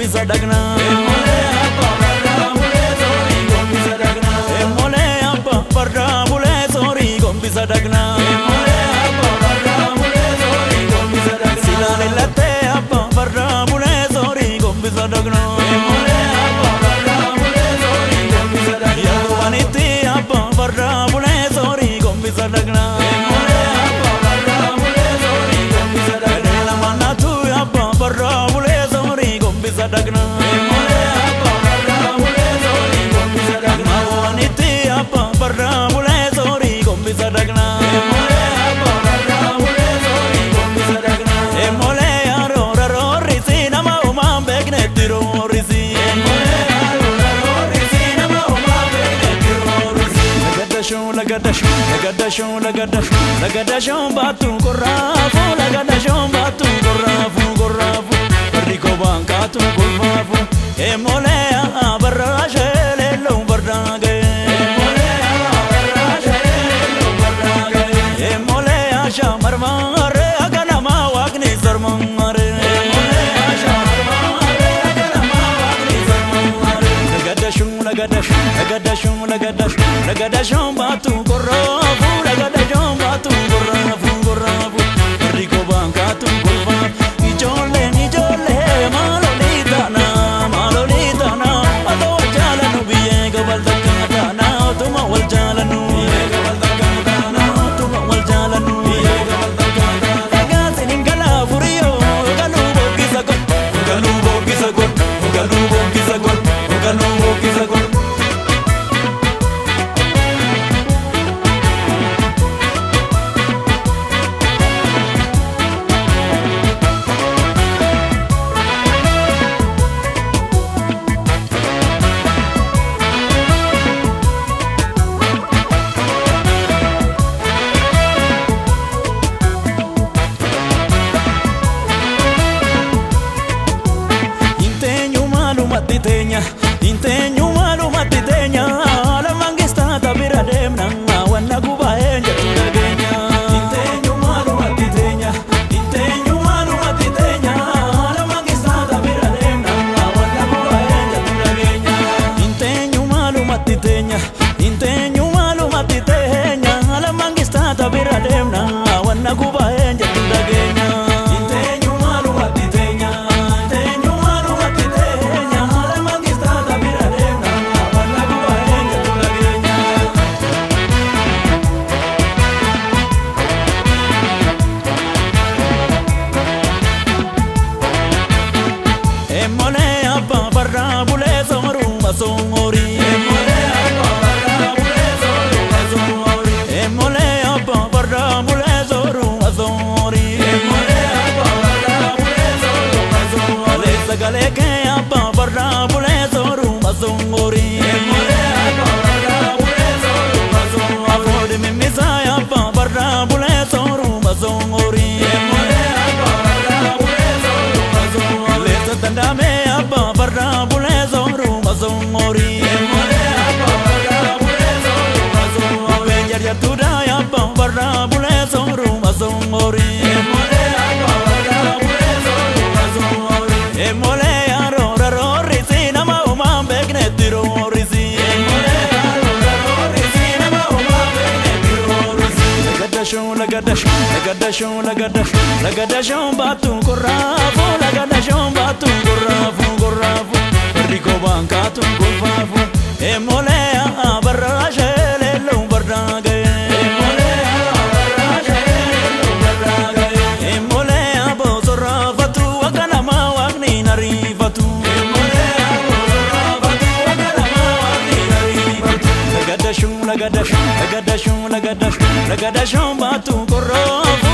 gombisa dhaqna. Emolee abbaa fardaa bulee soorii gombisa dhaqna. Emolee abbaa fardaa bulee soorii gombisa dhaqna. Emolee abbaa fardaa bulee soorii gombisa dhaqna. Silaan illattee abbaa fardaa bulee soorii gombisa dhaqna. Emolee abbaa fardaa bulee soorii gombisa dhaqna. Yaadubanitti abbaa fardaa bulee soorii gombisa dhaqna. Emolee abbaa fardaa bulee soorii gombisa dhaqna. Gadeela manaatu abbaa fardaa bulee soorii gombisa dhaqna. Emolee abbaa fardaa bulee soorii gombisa dhaqna. Maawwanitti abbaa fardaa bulee soorii gombisa dhaqna. Emolee abbaa fardaa bulee soorii gombisa dhaqna. Emolee aroora roorrisi nama homaan beeknetti roorrisi. Emolee aroora roorrisi nama homaan beeknetti roorrisi. Lagadashoo lagadashoo lagadashoo lagadashoo lagadashoo baatu korraafu lagadashoo baatu korraafu korraafu barri kobaan kaatu kolfaafu. Emolee abarraa leelloo barraa ga'e. Emolee abarraa leelloo barraa ga'e. Emolee asha marmaaree akka namaa waaqni sarmaaree. Emolee asha marmaaree akka namaa waaqni sarmaaree. Lagadashoo lagadashoo lagadashoo lagadashoo lagadashoo baatu korraafu lagadashoo baatu korraafu korraafu barri kobaan kaatu kolfaafu. Ijoolleen ijoollee maalolii taana maalolii taana otoo wal jaalannu biyyee gabal takka taana otuma wal jaalannu biyyee gabal takka taana otuma wal jaalannu biyyee gabal takka taana. Egaa sinin galaa furiyoo galuu boqqisa gol galuu boqqisa gol galuu boqqisa gol galuu boqqisa gol. Inteenyu maalumatti teenya, inteenyu maalumatti teenya, lamaan gistaata bira deemna, wanna gubaa'een jedhu dhageenya. Inteenyu maalumatti teenya, inteenyu maalumatti teenya, lamaan gistaata bira deemna, wanna gubaa'een jedhu dhageenya. Inteenyu maalumatti teenya, inteenyu maalumatti teenya, lamaan gistaata bira deemna, wanna gubaa'een jedhu dhageenya. Inteenyu maalumatti teenya, inteenyu maalumatti teenya, lamaan gistaata bira deemna, wanna gubaa'een jedhu dhageenya. Emolee abbaa fardaa bulee sooruu asoorii. Emolee abbaa fardaa bulee sooruu asoorii. Emolee abbaa fardaa bulee sooruu asoorii. Emolee abbaa fardaa bulee sooruu asoorii. Kalee sagalee kee abbaa fardaa bulee sooruu asoorii. Emolee abbaa fardaa bulee sooruu asoorii. Afoodi mimmisaa abbaa fardaa bulee sooruu asoorii. Emolee abbaa fardaa bulee sooruu asoorii. Leessa danda'ame abbaa fardaa bulee sooruu asoorii. Emolee abbaa fardaa bulee sooruu asoorii. Beenjarjattuudha abbaa fardaa bulee sooruu asoorii. Emolee abbaa fardaa bulee sooruu asoorii. Emolee aroora roorrisi nama homaan beeknetti roorrisi. Emolee aroora roorrisi nama homaan beeknetti roorrisi. Lagadashoo lagadashoo lagadashoo lagadashoo lagadashoo baatu korraafu lagadashoo baatu korraafu korraafu barri kobaan kaatu kolfaafu. Emolee abarraa leelloo barraa ga'e. Emolee abarraa leelloo barraa ga'e. Emolee aboosorraafatu akka namaa waaqni nariifatu. Emolee aboosorraafatu akka namaa waaqni nariifatu. Lagadashoo lagadashoo lagadashoo lagadashoo lagadashoo baatu korraafu.